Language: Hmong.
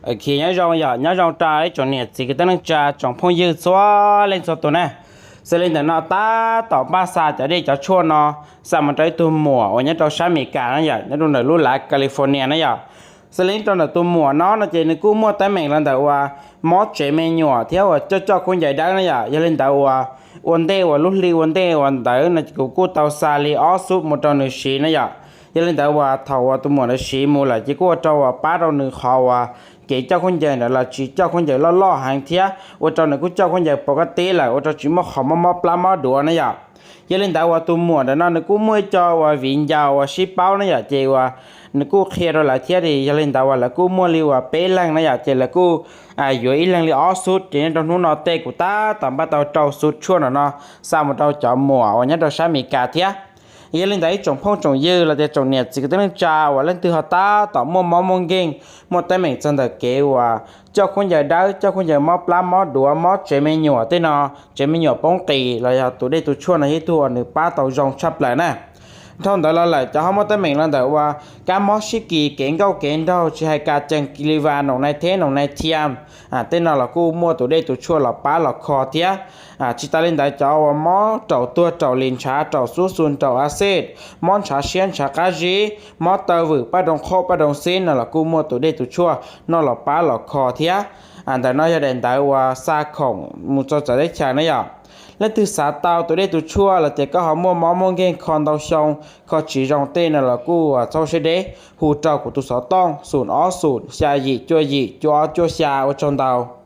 Nyob zoo yom, nyob zoo rau ib tsoom niam txiv kwv tij neej tsa tsoom phooj ywg txhua leej txhua tus na. Xws li ntawm no tab tom npaj xa cov dej cov tshuaj no xa mus rau ib tug muam uas nyob rau sab Amelikas na yom, nyob rau ntawm lub lav California na yom. Xws li rau ntawm tus muam no no ces nws kuj muaj teeb meem los ntawm uas mob tsev me nyuam thiab uas coj coj khaub ncaws dawb na yom. Yog li ntawd uas ua ntej uas lub hli ua ntej uas ntawd no kuv kuj tau xa li ob xub mus rau nws siv na yom. Yog li ntawd uas thaum uas tus muam ntawd siv mus lawm ces kuj ua rau uas pab rau nws qhov uas kev coj khaub ncaws ntawd los tsis coj khaub ncaws loj loj heev thiab ua rau nws kuj coj khaub ncaws pov kab teb lawm ua rau tsis muaj qhov mob mob plab mob duav na yom. Yog li ntawd uas tus muam ntawm no nws kuj muaj ib co uas viv ncaus uas sib paub na yom, ces uas nws kuj qhia rau lawv thiab li. Yog li ntawd uas lawv kuj muaj li uas peb leeg na yom, ces lawv kuj yuav ib leeg li ob xub, ces nyob rau hnub no tej kuv tab tom npaj tau rau xub tshuaj no no xa mus rau cov muam uas nyob rau sab Amelikas thiab. Yog li ntawd ib tsoom phooj tsoom ywg los tias tsoom niam txiv kwv tij neej tsa uas leej twg ho tab tom muaj mob muaj nkeeg, muaj teeb meem txog ntawm kev uas coj khaub ncaws dawb, coj khaub ncaws mob plab mob duav, mob tsev me nyuam tej no, tsev me nyuam poob qis los yog tus dej tus tshuaj no yog ib tug uas nws pab tau zoo tshaj plaws na. Dhau ntawd los lawm cov ho muaj teeb meem los ntawm uas kab mob sib kis, kev nkauj kev nraug, tsis hais kas cees, kis li vas, noom nai theb, noom nai thiam, tej no los kuj muaj tus dej tus tshuaj los pab los kho thiab. Tsis tas li ntawd cov uas mob raum tuag raum lis ntshav, raum xub xu, raum a xej, mob ntshav siab ntshav qab zib, mob taw vwm, paj roo qhob paj roo xib no los kuj muaj tus dej tus tshuaj no los pab los kho thiab. Ntawm no yog daim ntawv uas xa khoom mus rau txawv teb chaws na yom. Leej twg xav tau tus dej tus tshuaj los tias koj ho muaj mob muaj nkeeg kho ntau xyoo kho tsis zoo tej no los kuj txhob siab deb, hu rau kuv tus xov tooj xum ob xum xya yim cuaj yim cuaj ob cuaj xya. Ua tsaug ntau.